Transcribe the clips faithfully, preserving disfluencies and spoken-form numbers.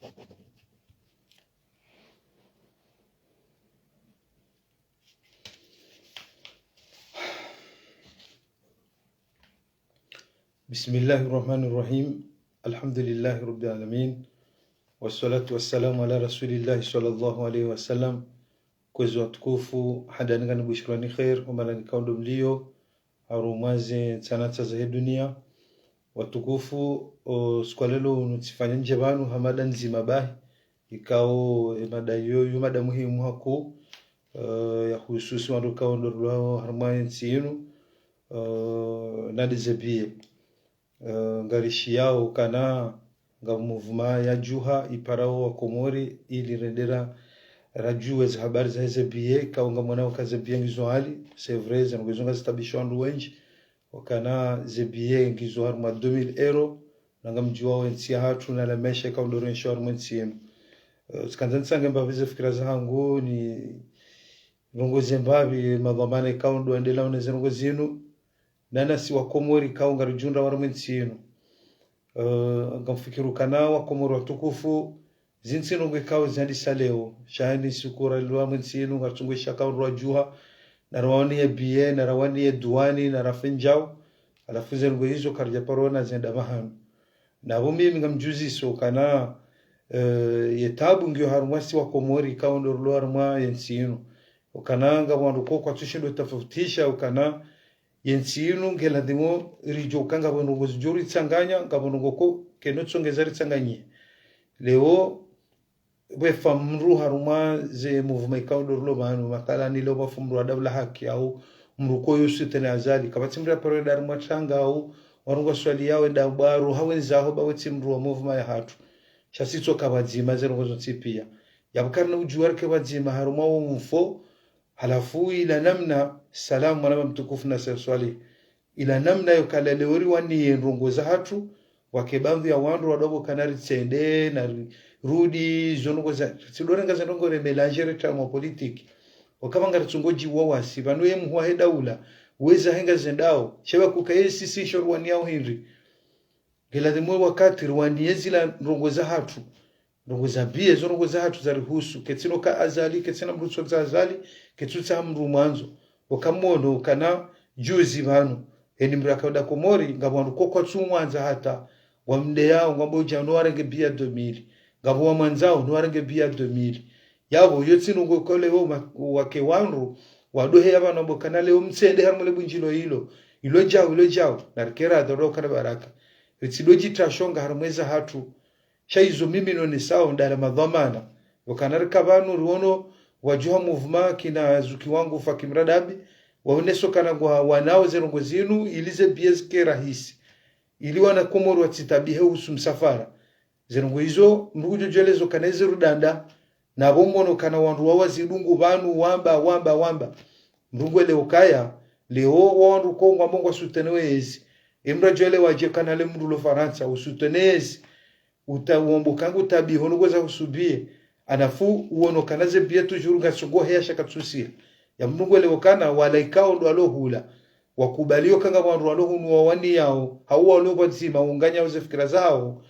بسم الله الرحمن الرحيم. الحمد لله رب العالمين. والصلاة والسلام على رسول الله صلى الله عليه وسلم. Kwezi watukufu, handani ngani bushirani khair, omana ni kaundo mlio, harumwa ze ntsanatsa za he dunia. Watukufu, o, siku wa leo unu tsifanya ndje pvanu ha mada ndzima bahi, ikao, e, mada iyo, iyo mada muhimu hakuu, e, ya hususi wandru ikao ndo rulao harumwa ye ntsi inu, e, nadi ze biye. E, ngarishiyao ukana nga mouvement ya juha iparao wa Komori ili rendera rajuwe za habari za heze biye, ikao ngamwonao uka ze biye ngizo hali, c'est vrai, ze ndrongoo izo ngazitabisho wandru wendji, ukana ze biye ngizo harumwa deux mille euros, na ngamjuwao entsi yahatru na la maesha ikao ndo rensho harumwa entsi yinu. E, tsikandza nitsange mbapvi ze fikira zahangu, ni rongoze mbapvi madhwamana ikao ndo endelao ne ze ndrongoo zinu, na nasi wa Komori ikao ngarijundra harumwa entsi yinu. E, ngamfikiri ukana wa Komori watukufu, zinu tsi ndrongoo ikao zandisa leo, sha heni siku ralilwa harumwa entsi yinu, ngaritsungo isha ikao ndo rajuha, na rawani ye biye, na rawani ye duwani, na rafenjao, halafu ze ndrongoo izo karija paro na zenda mahanu. Na pvo mimi ngamjuziso ukana, e, ye tabu ngiyo harumwa si wa Komori ikao ndo rulo harumwa ye ntsi yinu. Ukana ngapvo wandru ko kwatsushindo tafautisha, ukana ye ntsi yinu nge ladhimu rijo uka ngapvo ndrongoo zijo ritsanganya, ngapvo ndrongoo ko keno tsongeza ritsanganye. Leo, pvwe fa mndru harumwa ze mouvement ikao ndo rulo pvanu, mathalani leo pvwa fa mndru wa Daula Haki au mndru ko yo soutenir Azali, kapvatsi mndru ya paro enda harumwa tranga au warunga swali yawe nda bwaro, hawe ndzaho ba we tsi mndru wa mouvement yahatru. Sha si tsoka pvwadzima ze ndrongoo zontsi pia. Yapvo karina ujuwa rike pvwadzima harumwa wo mfo, halafu ila namna, salamu mwana mtukufu Nasser Swaleh, ila namna yo kala leo riwaniye ndrongoo zahatru, wake baadhwi ya wandru wadopvo kana ritsende, na ri-, rudi, zo ndrongoo za, ritsidore ngaze ndrongoo re mélanger re tramwa politiki. Wakapva ngaritsungo jiwa wasi, pvanu ye muhuu wa he daula, weza henga zendao, sheba kuka ye sisi sho ruwaniyao hindri. Nge ladhimu wakati ruwaniye zila ndrongoo zahatru. Ndrongoo za biye, zo ndrongoo zahatru zarihusu. Ketsina uka Azali, ketsina mndru tsondza Azali, ketsutsaha mndru mwandzo. Uka mwono, ukana juzi pvanu. Heni mndru yaka unda Komori, ngapvo wandru ko kwatsu mwandza hata. Wamdeyao, ngwambo uja no warenge biye deux mille. Ngapvo wamwandzao, no warenge biye deux mille. Yapvo, yo tsi ndrongoo ikao leo ma-, wake wandru, wadohe ya pvanu wambo kana leo mtsende harumwa le bundjilo ilo. Ilo jau, ilo jau. Na rike radhi, ndo ukana baraka. Ritsido jitrashonga harumwa eza hatru. Sha izo mimi nonesao ndala madhwamana. Ukana rika pvanu riono wajuha mouvement kina zuki wangu Faki Mradabi, waoneso kana ngwa wanao ze ndrongoo zinu, ili ze biye zike rahisi. Ili wana Komori watsitabihe uhusu msafara. Ze ndrongoo izo, mndru kujojwelezo kana izi rudanda, na pvo mwono kana wandru wawa zidungu pvanu, wamba, wamba, wamba. Mndru ngwelewo ukaya, leo wandru ko ngwambo ngwa soutenir ezi. Emndru ajwelewa je kana le mndru lo Farantsa, u soutenir ezi. Uta-, uombo kangu tabiho no kweza husu biye. Halafu uono kana ze biye toujours ngatsungo heya sha katsusiha. Ya mndru ngwelewo ukana wala ikao ndo walo hula. Wakubaliyo kanga wandru walo hunu wawaniyao, hau walo pvwadzima unganyao ze fikira zao.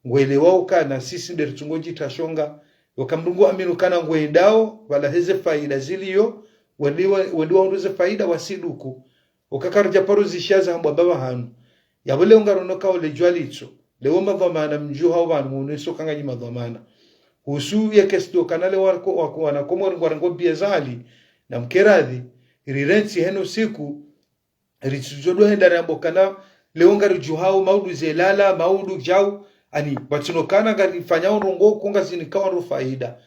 Ngwelewao ukana sisi nde ritsungo jitrashonga. Yoka mndru ngu amini ukana ngwendao, pvala heze faida ziliyo, wendi wa-, wendi wahundru ze faida wasiduku. Uka karija paro zishiya zahambwa mbapvi hanu. Yapvo leo ngarono kao le jwalitso. Leo madhwamana mjuha wo pvanu muoneso uka nganyi madhwamana. Husu ye kesido kana le wako-, wako-, wana Komori ngwarengo biye zali, na mke radhi, rirentsi heno siku, ritsijodo henda rambo kana, leo ngarijuhao maudu zelala, maudu jau, ani, pvatsina ukana ngarifanyao ndrongoo ko ngazinikao wandru faida.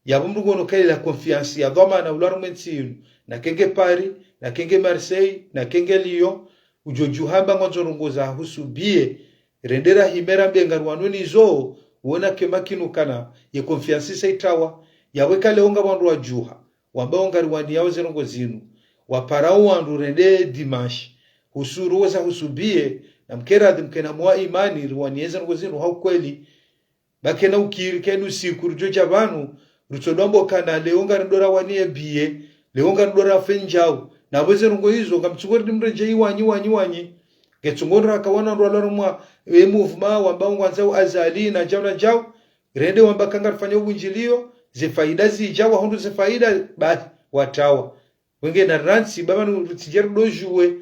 Yapvo mndru ngono kaila confiance ya dhwamana ulo harumwa entsi yinu. Na kenge Paris, na kenge Marseille, na kenge Lyon, ujojuha amba ngwandzo ndrongoo za husu biye, rendera himera mbe ngariwanoni zo, wona kema kinu kana, ye confiance isa itrawa, yapvo eka leo nga wandru wajuha, wamba ngariwaniyao ze ndrongoo zinu, waparao wandru rende dimanche, husu ndrongoo za husu biye, na mke radhi mkena mwa imani, riwaniye ze ndrongoo zinu ha ukweli, ba kena ukiri kenu siku rijoja pvanu, ritsodwambo kana leo ngarindo rawaniye biye, leo ngarindo rafenjao. Na pvo ze ndrongoo izo, ngamtsungo ridi mrenje iwanyi, wanyi, wanyi. Ngetsungo raka wana ndo walo harumwa, e mouvement, wamba ngwandzao Azali, na jau, na jau. Rende wamba ka ngarifanya uvundjiliyo, ze faida zidja, wahundru ze faida, bahi, watrawa. Wenge na rantsi, ba pvanu ritsidje ridojue.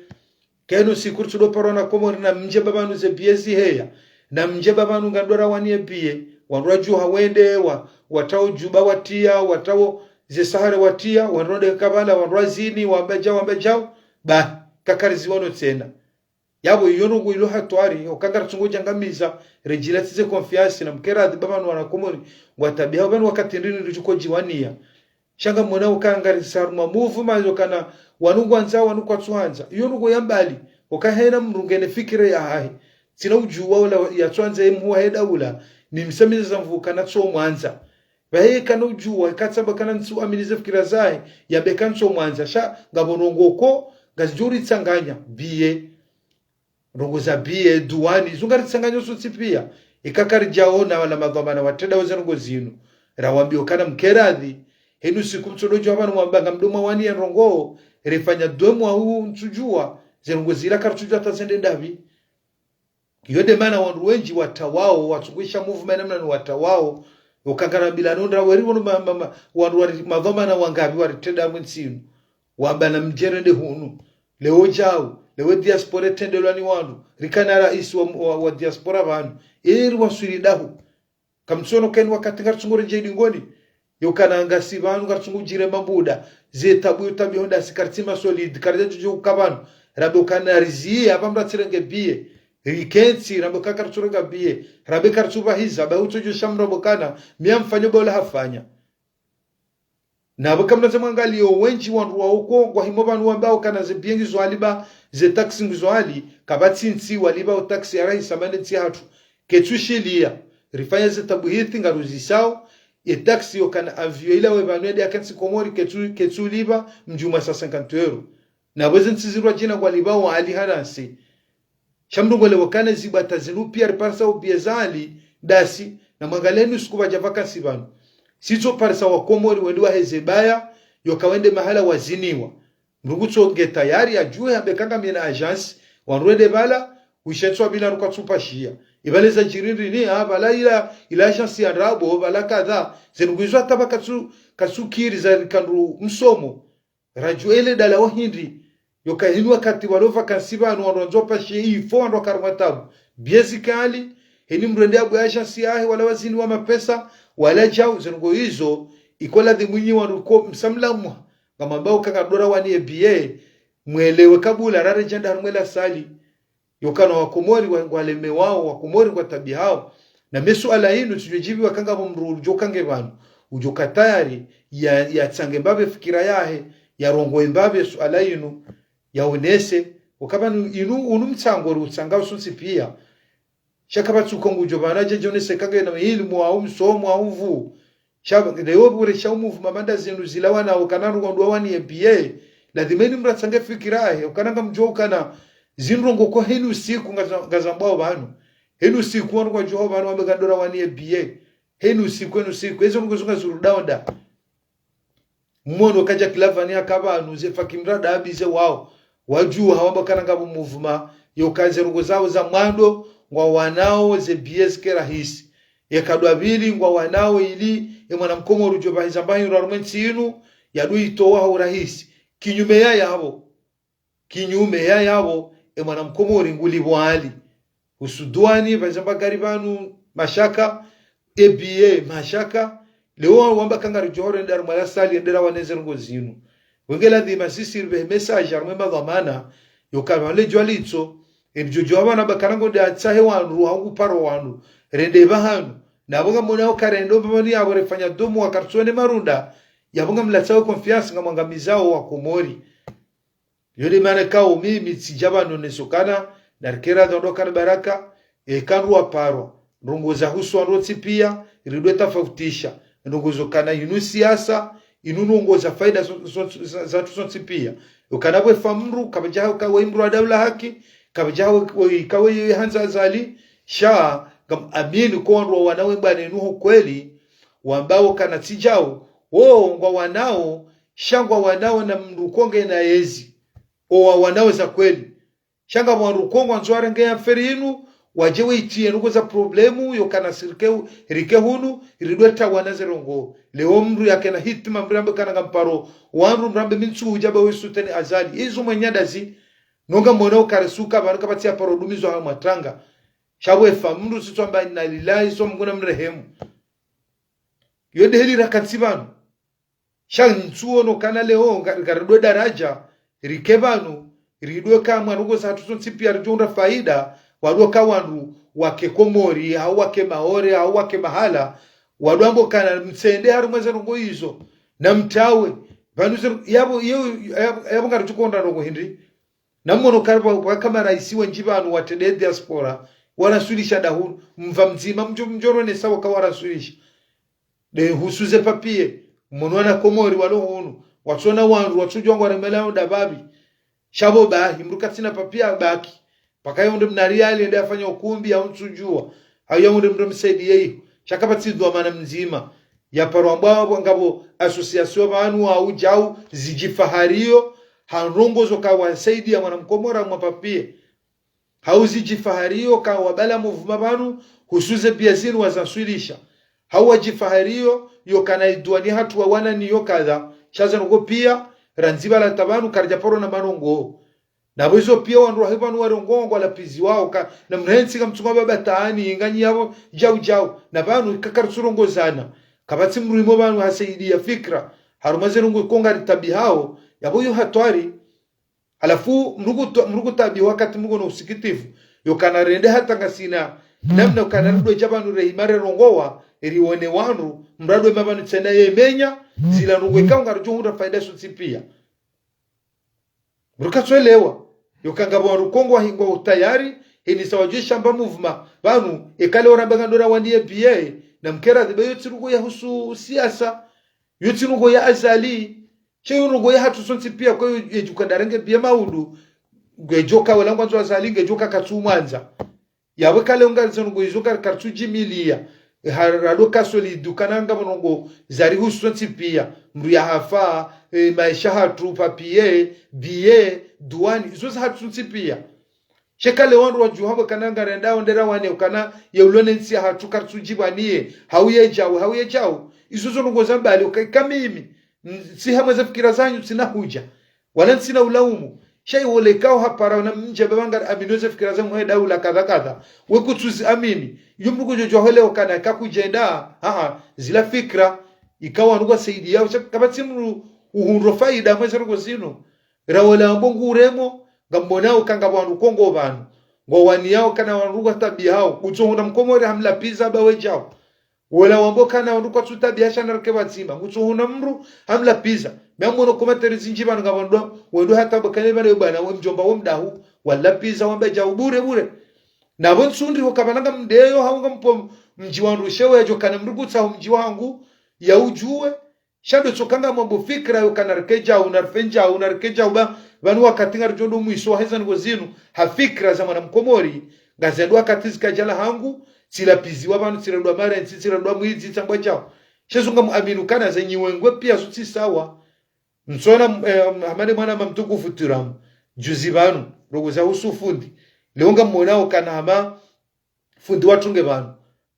Kayinu siku ritsudo paro wana Komori na mdje ba pvanu ze biye ziheya. Na mdje ba pvanu ngandora waniye biye. Wandru wadjuha wende, wa, watrawo djuba watiya, watrawo ze sahare watiya, wandru wade kabala, wandru wazini, wamba djau, wamba djau. Bahi, kakariziwa no tsena. Yapvo iyo ndrongo ilo hatwari, oka ngaritsungo djangamiza, redjila tsize confiance na mkeradhi ba pvanu wana Komori, ngwatabiha ba pvanu wakati ndrini ritsuko djiwaniya. Sha ngamwona oka ngarisaruma mouvement yokana wanu ngwandzao, wanu kwatsuhandza. Iyo ndrongo ya mbali, oka hena mdru ngena fikira yahahe. Tsina udjuwa ula yatsuhandza ye mhuu wahe daula, ni msamiza za mvu kana tsomwandza. Pvahe kana udjuwa, katsamba kana ntsu aminize fikira zahe, yambe kana tsomwandza. Sha, ngapvo ndrongo ko, ngazidjo ritsanganya, biye. Ndrongo za biye, duwani, zo ngaritsanganya sontsi piya. Ika karidjaona wala madhwamana watrenda weze ndrongo zinu. Rawambiyo kana mkeradhi, henu siku mtsodo djuwa pvanu mwamba ngamdo mwawaniya ndrongo, refanya dwe mwahu ntsudjuwa, ze ndrongo zila karitsudjuwa hata zende ndapvi. Iyo nde mana wandru wendji watawao, watsungwisha mouvement namna ni watawao, oka ngarabilano ndra weri wono ma, ma, ma, wandru wari, madhwamana wangapvi waritrenda mwe ntsi inu. Wamba na mdje rende hunu. Leo djau, leo diaspora itrendelwa ni wandru. Rikana raisi wa, wa, wa diaspora pvanu. Eri waswili dahu. Kamtsono kayinu wakati ngaritsungo rendje idingoni. Yokana ngasi pvanu ngaritsungo djire mambuda. Ze tabu yo tabu yo ndasi karitsi ma solide. Karidja djudjo uka pvanu. Rabe okana riziye, apva mdru atsirenge biye. Rikentsi, rabe oka karitsurenga biye. Rabe karitsubahiza, ba utsodjo shamra bokana. Miya mfanyo bola hafanya. Na pvo kamna ze mwangaliyo wendji wandru wa uko, ngwahimo pvanu wambao kana ze biye ngizo hali ba, ze taxi ngizo hali, kapvatsi ntsi wali ba o taxi ya rahisa mane ntsi hatru. Ketsushiliya, rifanya ze tabu hithi ngaruzisao, ye taxi yokana avion ila we pvanu yende yakentsi Komori ketsu, ketsulipva mdjuma sa cinquante euros. Na pvo ze ntsi zirwa djina ngwalipvao hali hanasi. Sha mdru ngwelewa kana zibwata zinu piya riparisa ubiye zali, ndasi, na mwangaleni usiku pvadja vacances pvanu. Sitso parisa wa Komori wende waheze baya, yoka wende mahala waziniwa. Mdru ngutso nge tayari yadjuwe hambe ka ngamina agence, wandru wende pvala, wishe tswa bila ruka tsupashiya. Ipvale zadjiri ndrini, ha, pvala ila, ila agence ya ndrabo, pvala kadha, zenu ngwizo hata pva katsu, katsukiri za rikandru msomo. Radjuwa ele dala wa hindri. Yoka hinu wakati walo vacances pvanu wandru wandzo wapashe ifo wandru wakarumwa tabu. Biye zikali, heni mdru ende abwe agence yahe wala wazini wa mapesa, wala djau, ze ndrongo izo, iko ladhimu nyi wandru ko msamlamuha. Ngamwambao ka ngadora waniye biye, mwelewe kabula, rare djanda harumwa la salle. Yokana wa Komori wa, ngwalemewao, wa Komori ngwatabihao. Na me suala yinu, tsidjo djibiwa ka ngapvo mdru udjo kange pvanu. Udjo ka tayari, ya, yatsange mbapve fikira yahe, yarongowe mbapve suala yinu, yaonese. Oka pvanu inu, unu mtsango ri utsanga usontsi piya. Sha kapvatsi uka ngudjo pvanu adje djonese ka ngena ilimu au msomo au pvu. Sha, leo pvure sha umuvu mamanda zinu zilawa na okana rungondwa waniye biye. Ladhima eni mdru atsange fikira yahe, okana ngamdjuwa okana zindrongo ko heni usiku ngaza, ngazambwao pvanu. Heni usiku wandru kwadjuha pvanu wambe ngandora waniye biye. Heni usiku, heni usiku. Ezo ndrongo zo ngazirudao nda. Mmono kadja kilavani haka pvanu ze fakimra dabi ze wao. Wadjuha wamba kana ngapvo mouvement, yoka ze ndrongo zao za mwando, ngwawanao ze biye zike rahisi. Ye kadwa pvili ngwawanao ili, ye mwana mkomori udjo pvahiza mbahi ura harumwa entsi inu, yadwe itowa ha urahisi. Kinyume ya yapvo. Kinyume ya yapvo, ye mwana mkomori ngulipvwa hali. Usuduani, pvahiza mba gari pvanu, mashaka, ye biye, mashaka, leo wamba ka ngaridjo hore ndari mwala salle, ndera waneze ndrongo zinu. Wenge ladhima sisi ripvehe message, harumwa madhwamana, yoka pvale djuwa litso, eni djo djuwa pvanu ba kana ngonde atsahe wandru, hau paro wandru, rende pvahanu. Na pvo ngamwona oka rende, pvamani yapvo refanya domo, wakaritsone marunda, yapvo ngamlatsawo confiance, ngamwangamizao wa Komori. Yo nde mana kao mimi tsidja pvanu nesokana, narikera dhondo kana baraka, e kandru waparwa. Ndrongo za husu wandru wontsi piya, ridwe tafautisha. Ndrongo zokana inu siasa, inu ndrongo za faida zo, zo, za, zatru sontsi piya. Yokana pvwe fa mdru, kapvadja ha, ka we mdru wa daula haki, kapvadja ha we, we, ka we ye handza Azali, sha, ngam amini ko wandru wawanao mbwana inu ho kweli, wambao kana tsi djau, wo, ngwawanao, sha ngwawanao na mdru ko ngena yezi. Owawanao za kweli. Sha ngapvo wandru ko ngwandzo warenge ye affaire inu, Wadje weitiye nuko za problemu, yokana si rike, rike hunu, ridwe tawana ze ndrongoo. Leo mndru yakena hitima mndru yambe kana ngamparo, wandru mndru yambe mi ntsu hudja ba we soutenir Azali. Izo mwenye dazi, nonga mwona ukaresuka, pvanu kapvatsi ya paro dumizwa ha matranga. Sha we fa mndru sitso amba inna lillahi, so Mngu namrehemu. Yo de heli rakantsi pvanu. Sha ntsuono kana leo nga, ngaridwe daradja, rike pvanu, ridwe ka mwana uko za hatru sontsi pia ridjo hundra faida, wadwe ka wandru wake Komori, hau wake Maore, hau wake mahala, wadwe ambo kana mtsende harumwa ze ndrongoo izo, na mtawe, pvanu ze, yapvo, iyo, yapvo, yapvo ngaridjo hondra ndrongoo hindri, na mwono kari pvwa, pvwa kama raisi wendji pvanu watrende diaspora, waraswilisha dahulu, mva mdzima mdjo, mdjo ronesa waka waraswilisha. De husu ze papier, mwono wana Komori walo hunu, watsona wandru, watsudjuwa ngwa remela yo dabapvi. Sha pvo bahi, mndru katsina papier abaki. Paka yonde mna riali, ende afanya ukumbi, au ntsudjuwa. Au yonde mndru msaidiye iho. Sha kapvatsi dhwamana mdzima. Ya paro amba pvo ngapvo association pvanu hau djau zidjifahariyo, ha ndrongoo zo ka wasaidiya mwana Mkomori mwa papier. Hau zidjifahariyo ka wabala mouvement pvanu, husu ze pia zinu wazaswilisha. Hau wadjifahariyo, yokana idwani hatru wawana niyo kadha. Sha ze ndrongoo pia, randzi pvala ta pvanu karidja paro na ma ndrongoo. Na pvo izo pia wandru wahe pvanu wa ndrongoo ngwa lapiziwao ka, na mna hentsi ka mtsunga baba taani, nganyi yapvo, djau djau. Na pvanu kakari tsu rongozana. Kapvatsi mndru imo pvanu hasaidiya fikira. Harumwa ze ndrongoo ko ngari tabihao, yapvo yo hatwari. Halafu, mndru kuto, mndru kutabiha wakati mndru kono usikitifu. Yokana rende hata ngasina, namna yokana ridwe dja pvanu rehima rerongowa, riwone wandru, mndru adwe ma pvanu tsena ye menya, zila ndrongoo ikao ngaridjo hundra faida sontsi pia. Mndru katsuelewa. Yoka ngapvo wandru ko ngwa hingwa utayari, heni sa wadjo shamba mouvement. Pvanu, eka leo ramba ngandora wandi ye billet, na mkera dhiba yo tsi ndrongoo ya husu siasa. Yo tsi ndrongoo ya Azali. Sha yo ndrongoo ya hatru sontsi pia kwa yo yedjuka darenge billet maudu. Ngedjoka wala ngwandzo Azali, ngedjoka katsu mwandza. Yapvo ka leo ngari ze ndrongoo izo ka, karitsu djimiliya. Ha, rado ka solide, kana ngapvo ndrongoo zari husu sontsi pia. Mndru ya hafa, e, maesha hatru, papier, billet, douane, izo za hatru sontsi pia. Sha eka leo wandru wadjuha pvo kana ngarendao ndera wane, ukana ye ulo ne ntsi ya hatru karitsu djipvaniye, hau ye djau, hau ye djau. Izo zo ndrongoo za mbali, uka, ika mimi, n-, tsi hamwe ze fikira zanyu, tsina hudja. Wala ntsina ulaumu. Sha iwo lekao hapara na mdje pvapvo ngari amini ze fikira zanyu he daula kadha kadha. We kutsuzi amini. Yo mndru kudjo djuwa hwele ukana kakudjenda, aa, zila fikira, ikao wandru kwasaidiya, sha kapvatsi mndru uhundro faida mwe ze ndrongoo zinu. Ra wala wambo nguremo, ngamwonao ka ngapvo wandru ko ngo pvanu. Ngwawaniyao kana wandru kwatabihao. Kutsuhundra Mkomori hamlapiza ba we djau. Wala wambo kana wandru kwatsutabiha sha narike pvadzima. Kutsuhundra mndru hamlapiza. Mi ngamwono commentaire zindji pvanu ngapvo wandru, wendo hata pvo kane pvale yo bwana, we mdjomba, we mdahu, walapiza, wamba djau bure bure. Na pvo ntsundi ho kapvana ngamdeyo, hau ngampo mdji wandru shewe yadjo kana mndru kutsaho mdji wangu, ya udjuwe, sha ndo tsoka ngamwambo fikira yokana rike djau, na rife ndjau, na rike djau ba, pvanu wakati ngaridjo ndo mwiso wa heza ndrongoo zinu, ha fikira za mwana Mkomori, ngazendo wakati zikadjala hangu, tsilapiziwa pvanu, tsirendwa marentsi, tsirendwa mwidzi, tsambwa djau. Sha zo ngamuamini ukana zenyi wengwe pia zo tsi sawa. Mtsona, eh, hamade mwana mamtukufu Turamu, juzi pvanu, ndrongoo za husu fundi. Leo ngamwonao kana hama, fundi watunge pvanu.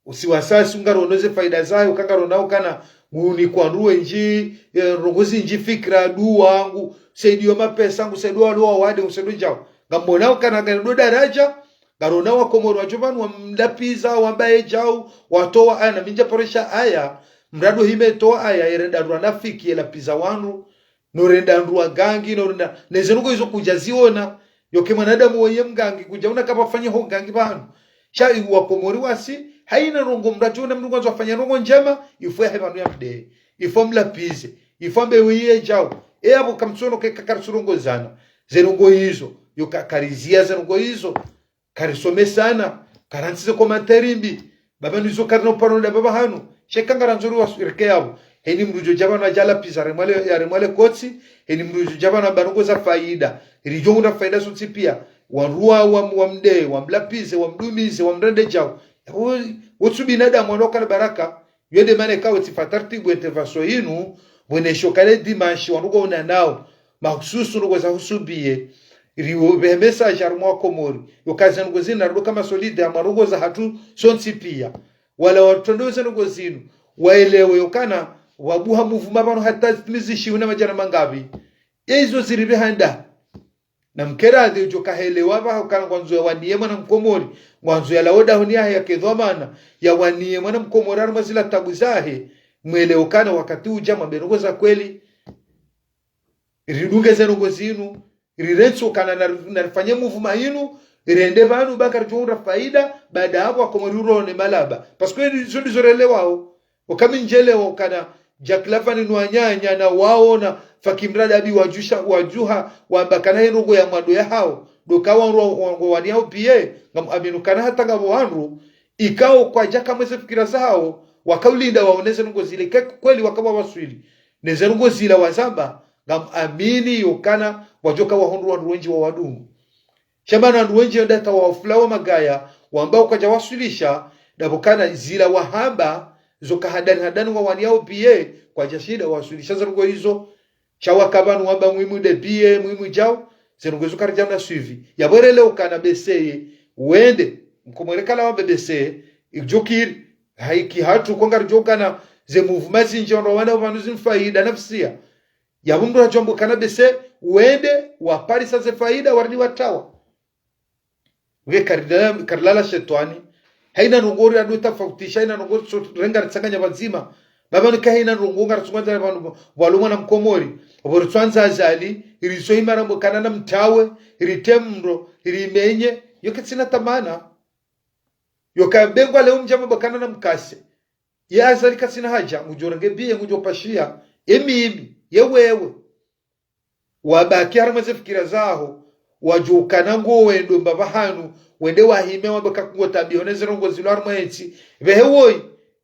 Usiwasasi, ungarono ze faida zayo, kangaronao kana ngunikwa ndru wendji, eh, ndrongoo zindji fikira, dua, ngu saidiwa mapesa, ngu saidiwa walo wawade, ngu saidiwa djau. Ngamwonao kana ngari ndo daradja, ngaronao Wakomori wadjo pvanu wamlapiza, wamba ye djau, watowa aya, na mi ndja paro sha aya, mradi hime towa aya, yerenda ndru wanafiki, yelapiza wandru, norenda ndru wa gangi, norenda, neze ndrongoo izo kudja ziona, yoke mwanadamu weye mgangi, kudja una kapvafanya ho gangi pvanu. Sha iwu Wakomori wasi, haina ndrongoo mndru adjo ona mndru ngwandzo afanya ndrongoo ndjema, ifo yahe pvanu yamdeye, ifo amlapize, ifo ambe weye djau. E apvo kamtsono ke kakari tsu rongozana. Ze ndrongoo izo, yoka kariziya ze ndrongoo izo. Karisomesana, karantsi ze commentaire mbi. Pvapvo nizo karina uparo nda pvapvo hanu. Sha eka ngarandzo ri waswirike yapvo. Heni mndru djo dja pvanu adja lapiza harumwa le, harumwa le kotsi. Heni mndru djo dja pvanu amba ndrongoo za faida. Ridjo hundra faida sontsi pia. Wandru wa, wa, wamdeye, wamlapize, wamdumize, wamrende djau. Wo, wo tsu binadamu wandru wakana baraka. Yo nde mana ikao tsifa tartibu intervention yinu, pvwene sho kale dimanche wandru ngwaonanao, mahususu ndrongoo za husu billet. Riwo pvehemesa dja harumwa Komori. Yoka zendrongo zinu, narilo kama solide, harumwa ndrongo zahatru sontsi pia. Wala watrendao zendrongo zinu, waelewe yokana, wabuha mouvement pvanu hata zitimizi shihwi na madjana mangapvi. Ezo ziri pvehanda. Na mkeradhi udjo kahelewa pvaho kana ngwandzo yawaniye mwana Mkomori, ngwandzo yalawe dahoni yahe yake dhwamana, yawaniye mwana Mkomori harumwa zila tabu zahe, mwelewe kana wakati udja mwambe ndrongo za kweli. Ridunge zendrongo zinu, rirentsi ukana na, na rifanye mouvement inu, rende pvanu ba karidjohundra faida, baada yapvo Wakomori urone malaba. Parce que izo ndizo relewao. Oka mi ndjelewa ukana, Jack Lavani no wananya na waona, Fakimradabi wadjusha, wadjuha, wamba kana hindru ngo ya mwando yahao. Ndo ka wandru wa, wa, wa, waniao pia, ngam aminu kana hata ngapvo wandru, ikao kwadjaka mweze fikira zahao, wakaulinda waone zendrongo zile, ke kweli waka wawaswili. Ne zendrongo zila wazamba, ngam amini yokana, wadjoka wahundru wandru wendji wa wadungu. Sha mana wandru wendji wenda hata wafulawa magaya, wamba ukadja waswilisha, ndapvo kana zila wahamba, zoka hadani hadani wawaniao pia, kwadja shinda waswilisha zendrongo izo, sha waka pvanu wamba muhimu nde pia, muhimu djao, zendrongo izo karidja na suivi. Yapvo releo ukana beseye, wende, Mkomori kala wambe beseye, idjokiri, haiki hatru ko ngaridjo ukana, ze mouvement zindji wandru wana pvanu zinu faida nafsia. Yapvo mndru hadjwambo kana bese, wende, waparisa ze faida, waridi watawa. Uke karilala, karilala shetwani. Haina ndrongo ri adu tafautisha, haina ndrongo ri so renga ritsanganya pvadzima. Ba pvanu ka haina ndrongo ngaritsuandza pvanu, pvwalo mwana Mkomori. Pvo ritswandza Azali, iriso hima rambo kana na mtawe, iritemro, irimenye, yo katsina tamana. Yoka bengwa leo mdjama bakana na mkase. Ye Azali katsina haja, ngudjo renge biye, ngudjo pashia, emi emi, ye wewe. Wabaki harumwa ze fikira zaho, wadjo ukana ngo wendo mbapvi hanu, wende wahime wambe ka kungo tabiho ne zendrongo zilo harumwa entsi. Pvehe woyi,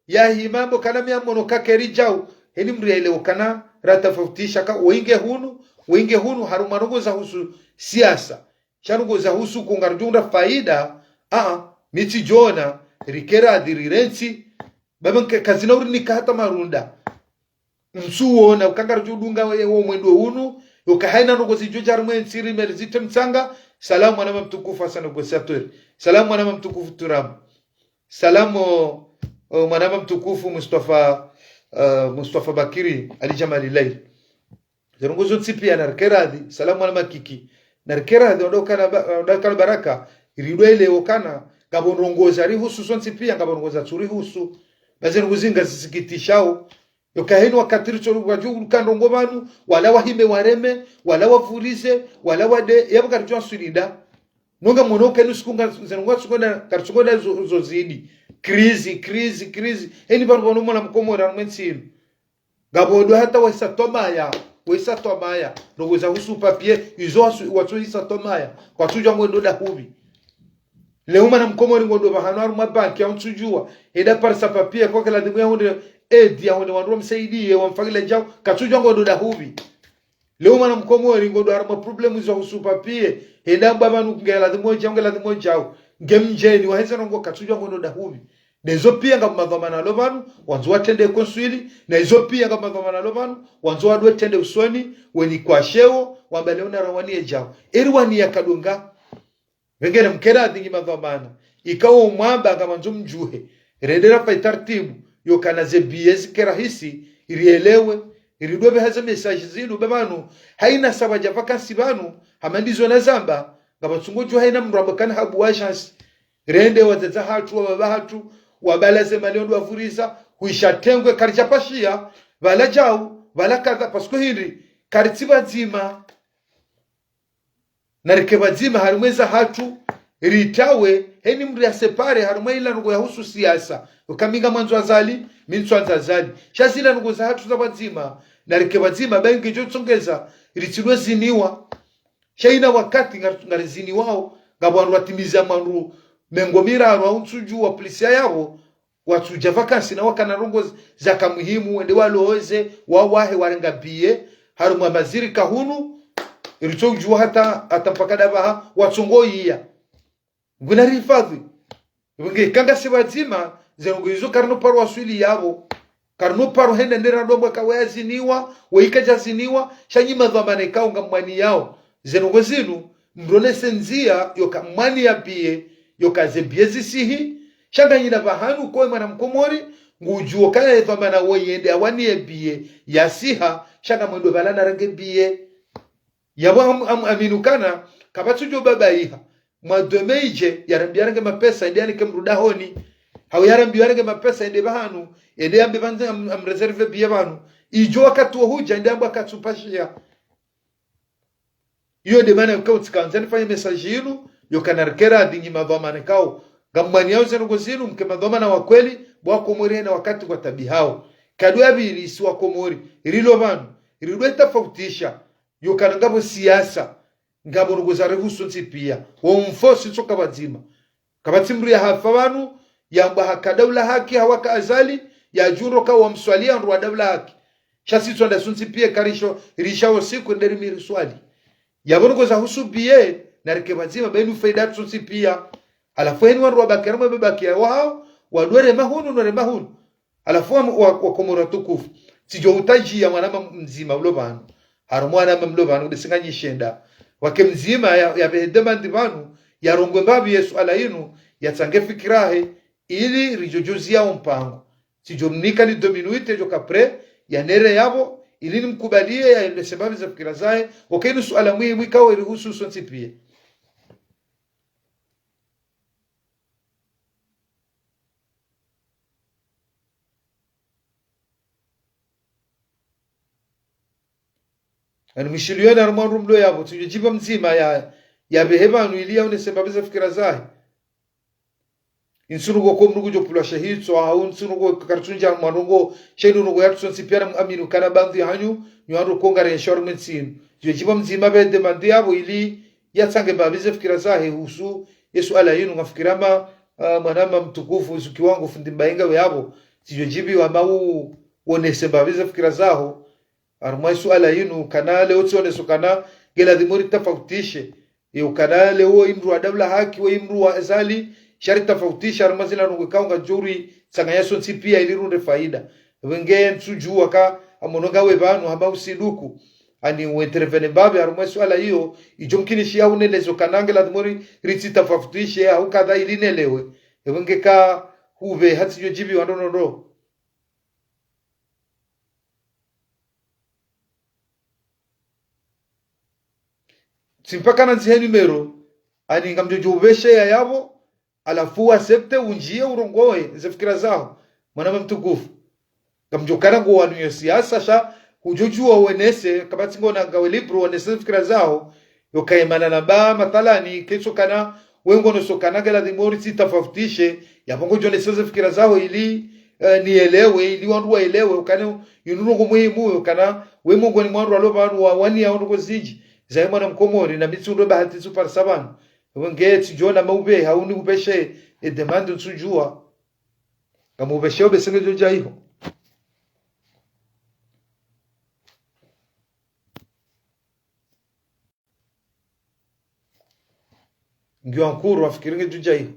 yahima mbo kana mi amono kakeri djau, heni mndru yaelewe ukana ratafautisha ka, woyi nge hunu, woyi nge hunu, harumwa ndrongo zahusu siasa. Sha ndrongo zahusu ko ngaridjohundra faida, aa, mi tsidjona, rikeradhi rirentsi, ba pvanu ke kazina urinika hata marunda. Ntsuona, uka ngaridjodunga we, wo mwendo unu, yoka haina ndrongo zidjo dja harumwa entsi ri meri zite mtsanga, salamu mwanama mtukufu Hassan Gosatweri, salamu mwanama mtukufu Turamu, salamu, o, mwanama mtukufu Mustafa, eh, Mustafa Bakiri, Ali Jamali Laili. Zendrongo zontsi pia narikeradhi, salamu mwana Makiki. Narikeradhi, wandru ukana ba-, wandru ukana baraka, iridwele okana, ngapvo ndrongo zarihusu sontsi pia, ngapvo ndrongo zatsurihusu. Ba zendrongo zinu ngazisikitishao. Yoka heni wakati ritso wadjo uka ndrongo pvanu, wala wahime wareme, wala wavurize, wala wade, yapvo karidjo aswilida. Nonga mono kenu siku nga zendrongo tsukoda, karitsukoda zo, zo zidi. Krizi, krizi, krizi. Heni pvanu pvanu mwana Mkomori harumwa entsi inu. Ngapvo ndo hata wahisa twamaya, wahisa twamaya. Ndrongo zahusu papier, izo wasu-, watsuhisa twamaya. Kwatsudjua ngwendo dahupvi. Leo mwana Mkomori ngondo pvahanu harumwa banki ya ntsudjua. Henda parisa papier, kwake ladhimu yahundre aide, yahundre wandru wamsaidiye, wamfanyile djau. Katsudjua ngondo dahupvi. Leo mwana Mkomori ngondo harumwa problème zahusu papier. Henda mbwa pvanu nge ladhimu djau, nge ladhimu djau. Nge mdjeni, wahisa ndrongo katsudjua ngondo dahupvi. Na izo pia ngapvo madhwamana walo pvanu, wandzo watrende konswili, na izo pia ngapvo madhwamana walo pvanu, wandzo wadwe trende usoni, weni kwa sheo, wamba leo narawaniye djau. Eri waniya kadunga. Pvengene mkeradhi nyi madhwamana. Ikao mwamba ngamwandzo mdjuhe. Rendera fa itartibu, yokana ze biye zikerahisi, irielewe, iridwe pveha ze message zinu, ba pvanu, haina saba dja vacances pvanu, hama ndizo nazamba, ngapvatsungo djuha haina mndru amba kana habu agence. Rende wadzadze hatru, wababa hatru, wabala ze mali wandru wavuriza, huisha tengwe karidja pashia, pvala djau, pvala kadha, parce que hindri, karitsi pvadzima. Narike pvadzima harumwa eza hatru, ritawe, heni mndru ya séparer harumwa ila ndrongo yahusu siasa. Uka mi ngamwandzo Azali, mi ntsuandza Azali. Sha zila ndrongo zahatru za pvadzima, narike pvadzima, ba inge djo tsongeza, ritsilwe ziniwa. Sha ina wakati ngar-, ngariziniwao, ngapvo wandru watimiza mwandru mengo miraru au ntsudjua wa polisi yapvo, watsudja vacances na wakana ndrongo z-, zaka muhimu, wende waloze, wawahe, warenga biye, harumwa maziri kahunu, iritsodjua hata, hata mpaka dapvaha, watsongo iya. Nguna rihifadhi. Nge kanga si pvadzima, zendrongo izo karino paro waswili yapvo. Karino paro henda ndera ndombo ka waya ziniwa, weyika dja ziniwa, sha nyi madhwamana ikao ngamwaniyao. Zendrongo zinu, mronese ndzia yoka mwaniya biye, yoka ze biye zisihi. Sha nganyina pvahanu ko ye mwana mkomori, ngudjuo kaya ye dhwamana wo yende awaniye biye yasiha, sha ngamwendo pvala narenge biye. Yapvo am-, am-, aminu kana, kapvatsi udjo babaiha. Mwa demain idje, yarambiye yarenge mapesa, yende yanike mdru dahoni. Hau yarambiye yarenge mapesa, yende pvahanu, yende yambe pvandze am-, amréserve biye pvanu. Idjo wakati wo hudja, yende yambe katsupashiya. Iyo nde mana yukao tsika ndzani fanye message yinu, yoka narikera adingi madhwamana kao. Ngamwaniyao ze ndrongoo zinu, mke madhwamana wa kweli, bo wakomori hena wakati ngwatabihao. Kadu ya pvili isi wakomori, rilo pvanu, ridwe tafautisha, yoka na ngapvo siasa, ngapvo ndrongoo zarihusu ntsi pia. Wo mfosi tsoka pvadzima. Kapvatsi mdru yahafa pvanu, yamba haka daula haki, hawaka Azali, yadjundro ka wamswaliya ndru wa daula haki. Sha si tsonda sontsi pia karisho, risha wo siku nderi miri swali. Yapvo ndrongoo zahusu biye, narike pvadzima, bayinu faida tsontsi pia. Halafu heni wandru wabaki, harumwa babaki ya wahao, wadwere mahunu, nwere mahunu. Halafu wa, wa, wakomori watukufu. Tsidjo utajiya mwanama mdzima ulo pvanu. Harumwa wanama mlo pvanu, nde singa nyishenda. Wake mdzima ya, yapvehe demande pvanu, yarongowe mbapvi ye suala yinu, yatsange fikira yahe, ili ridjo djuziya wo mpango. Tsidjo mnika ni deux minutes, djoka prêt, yanere yapvo, ili nimkubaliye, yaeleze mbapvi ze fikira zahe, oka yinu suala muhimu ikao irihusu sontsi pia. Ani mwishiliyo na harumwa ndru mlo yapvo, tsidjo djiba mdzima ya, yapvehe pvanu ili yaonese mbapvi ze fikira zahe. Intsu ndrongoo ko mdru ngudjo pulwa shahitso, hau intsu ndrongoo karitsundja mwa ndrongoo, sha yinu ndrongoo yatru sontsi pia na aminu kana baadhwi hanyu, nyi wandru ko ngarensho harumwa ntsi yinu. Tsidjo djiba mdzima pve demande yapvo ili yatsange mbapvi ze fikira zahe husu ye suala yinu, ngafikira ma, ah, mwanama mtukufu, usuki wangu fundi mbainga we yapvo, tsidjo djibiwa ma u, wonese mbapvi ze fikira zaho, harumwa ye suala yinu, kana leo tsioneso kana, nge ladhimu ritafautishe. Yo kana leo imdru wa daula haki, wo imdru wa Azali, sha ritafautishe, harumwa zina ndrongoo ikao ngadjo ritsanganya sontsi pia ili rundre faida. Wenge ntsudjuwa ka, amono ngawe pvanu, hama usiduku. Ani uintervenir mbapvi, harumwa ye suala iyo, idjo mkinishiya unelezo kana nge ladhimu ri, ritsitafautishe, hau kadha ili nelewe. Wenge ka hupve hatsidjo djibiwa ndro ndro ndro. Tsi mpaka nandzihe numéro, ani ngamdjo djo upvesheya yapvo, halafu u accepte undjiye urongowe ze fikira zaho, mwanama mtukufu. Ngamdjo kana ngo wanu yo siasa sha, hudjo djuwa wenese, kapvatsi ngona ngawe libre wenese ze fikira zaho, yoka ye mana na ba, mathalani, ketso kana, we ngono so kana nge ladhimu ritsitafautishe, yapvo ngodjo nese ze fikira zaho ili, eh, nielewe, ili wandru waelewe, ukana yinu ndrongoo muhimu, ukana we mongoni mwa wandru walo pvanu wa, waniya ndrongoo zindji, zahe mwana mkomori, na mi tsi undro bahati tsu parisa pvanu. Wenge tsidjo na ma upve, hau ni upveshe, ye demande ntsudjuwa. Ngamupveshe upvese ngedjo dja iho. Ngiyo ankuru, afikiri ngedjo dja iho.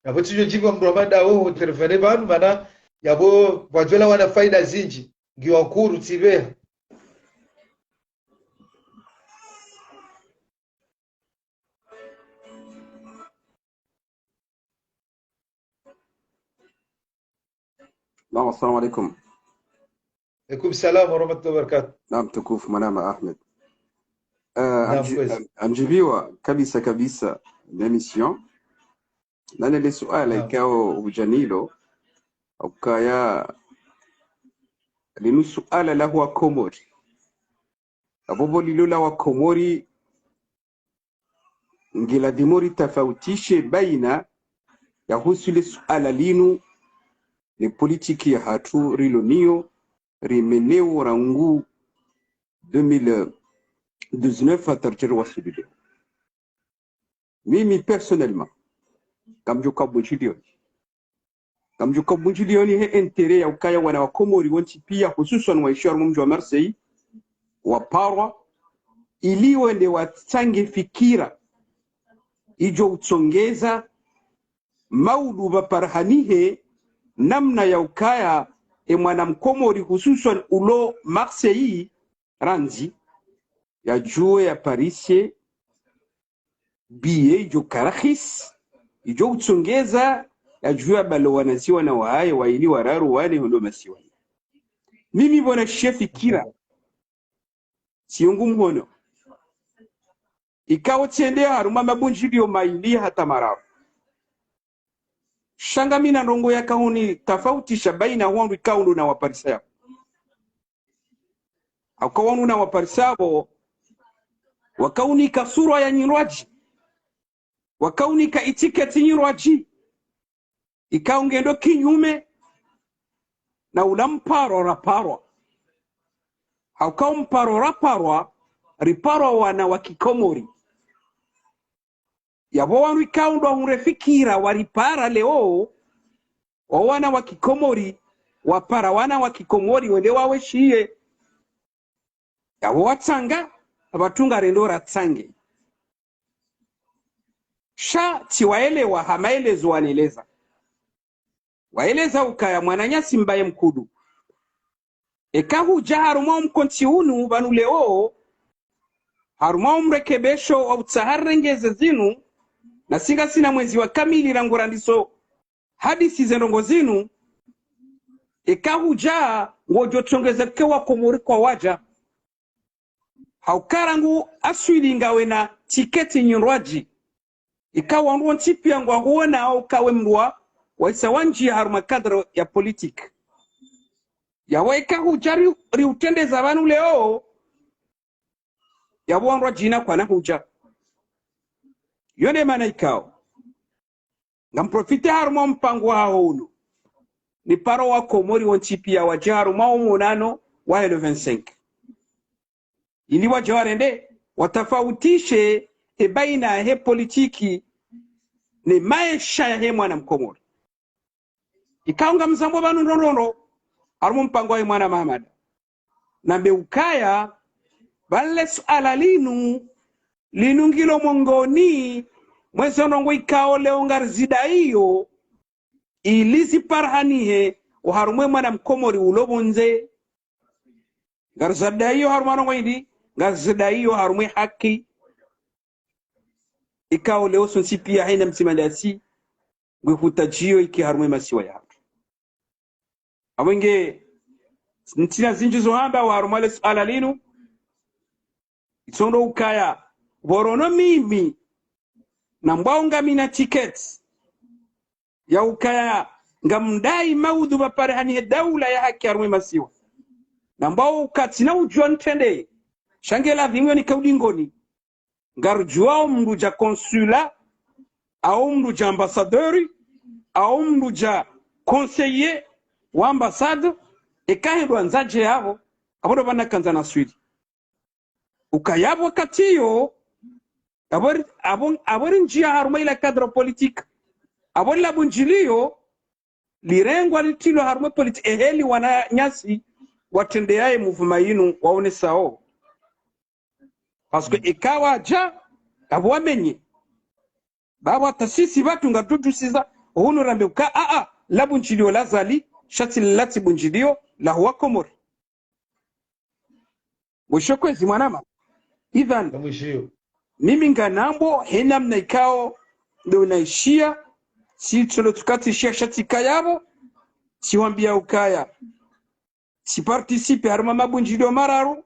Yapvo tsidjo djibiwa mdru wa mada wo, intervenir pvanu, mana, yapvo, pvwadjo lawana faida zindji, ngiyo ankuru, tsipveha. Naam, assalamu alaikum. Alaikum salam wa rahmatullahi wa barakatuh. Naam, mtukufu, mwanama Ahmed. Eh, Naam, amdji-, kwezi. Am-, amdjibiwa kabisa kabisa l'émission. Nane le suala Naam. ikao udja nalo, ukaya linu suala la wakomori. Apvo pvo lilo la wakomori, nge ladhimu ritafautishe baina yahusu le suala linu, ne politiki yahatru rilo nayo, rimeneo rangu deux mille dix-neuf hata riteri wasuli leo. Mimi personnellement, ngamdjo ka bundjilioni. Ngamdjo ka bundjilioni he intérêt ya ukaya wana wakomori wontsi pia, hususwan waishio harumwa mdji wa Marseille, waparwa, ili wende watsange fikira idjo utsongeza maudu pvaparihanihe namna ya ukaya e mwana mkomori hususwan ulo Marseille randzi, yadjuwe yaparise biye idjo karahisi, idjo utsongeza, yadjuwe yabale wanazidjana wahahe wayili wararu wane hondro masiwani. Mimi pvona shefikira, tsiyungu mhono. Ikao tsende harumwa mabundjiliyo mayili hata mararu. Sha ngamina ndrongoo yakaonitafautisha baina wandru ikao ndo nawaparisa yapvo. Hauka wandru nawaparisa pvo, wakaonika sura ya nyindrwadji. Wakaonika itiketi nyindrwadji. Ikao ngendo kinyume na ula mparo raparwa. Hauka o mparo raparwa, riparwa wana wa kikomori. Yapvo wanu ikao ndo wahundre fikira waripara leo, o wana wa kikomori, wapara wana wa kikomori, wende waweshiye. Yapvo watsanga, apvatsunga rendo ratsange. Sha tsiwaelewa ha maelezo waneleza. Waeleza ukaya mwananyasi mbaye mkudu. Eka hudja harumwa omkontsi unu pvanu leo, harumwa omrekebesho wa utsaha rengeze zinu, na si ngasina mwezi wa kamili rangu randiso hadisi ze ndrongoo zinu, eka hudja ngodjo tsongeza ke wakomori kwawadja. Hauka rangu aswili ngawe na tiketi nyindrwadji. Ikao wandru wontsi pia ngwahuona ukawe mndru wa, wahisa wandjiya harumwa cadre ya politique. Yapvo eka hudja ri, riutrendeza pvanu leo, yapvo wandru wadjina kwana hudja. Yo nde mana ikao ngamprofite harumwa mpango waho unu, nipare wakomori wontsi pia wadje harumwa omonano wahe le vingt-cinq. Ili wadje warende, watafautishe e baina he politiki ne maesha yahe mwana mkomori. Ikao ngamzambo pvanu ndrondrondro, harumwa mpango wahe mwana Mahamada. Nambe ukaya, pvale suala linu, linu ngilo mongoni mwezo ndrongoo ikao leo ngarizidaiyo, ili ziparihanihe oharumwa e mwana mkomori ulo pvondze. Ngarizidaiyo harumwa ndrongoo hindri, ngarizidaiyo harumwa e haki. Ikao leo sontsi pia haina mtsimandasi, ngwe hutadjiyo ike harumwa e masiwa yahatru. Apvo nge, ntsina zindji zo hamba oharumwa le suala linu, itsondo ukaya, pvorono mimi, nambwao ngamina tiketi ya ukaya ngamdai maudhu pvaparihanihe daula ya haki harumwa e masiwa. Nambwao uka tsina udjo ntrende, sha nge ladhimu yo nike udingoni. Ngarudjuwao mndru dja consulat, au mndru dja ambassadeur, au mndru dja conseiller wa ambassade, eka hindru andzadje yapvo, apvo ndo pvanu nakandza naswili. Ukaya pvo wakati iyo, apvo ri, apvo, apvo rindjiya harumwa ila cadre politique. Apvo lila bundjiliyo, lirengwa litrilwa harumwa e politi-, eheli wananyasi watrendeya e mouvement yinu waonesao. Parce que eka wadja, apvo wamenye. Ba pvo hata sisi pvatru ngarudjusiza, hunu rambe uka, a, a, la bundjiliyo la Azali, sha tsi latsi bundjiliyo la huwa Komori. Mwisho kwezi mwanama. Idhan, mimi nganambo, he namna ikao ndo naishiya, si tsolo tukati shiya sha tsika yapvo, tsiwambiya ukaya, tsiparticipe harumwa mabundjiliyo mararu,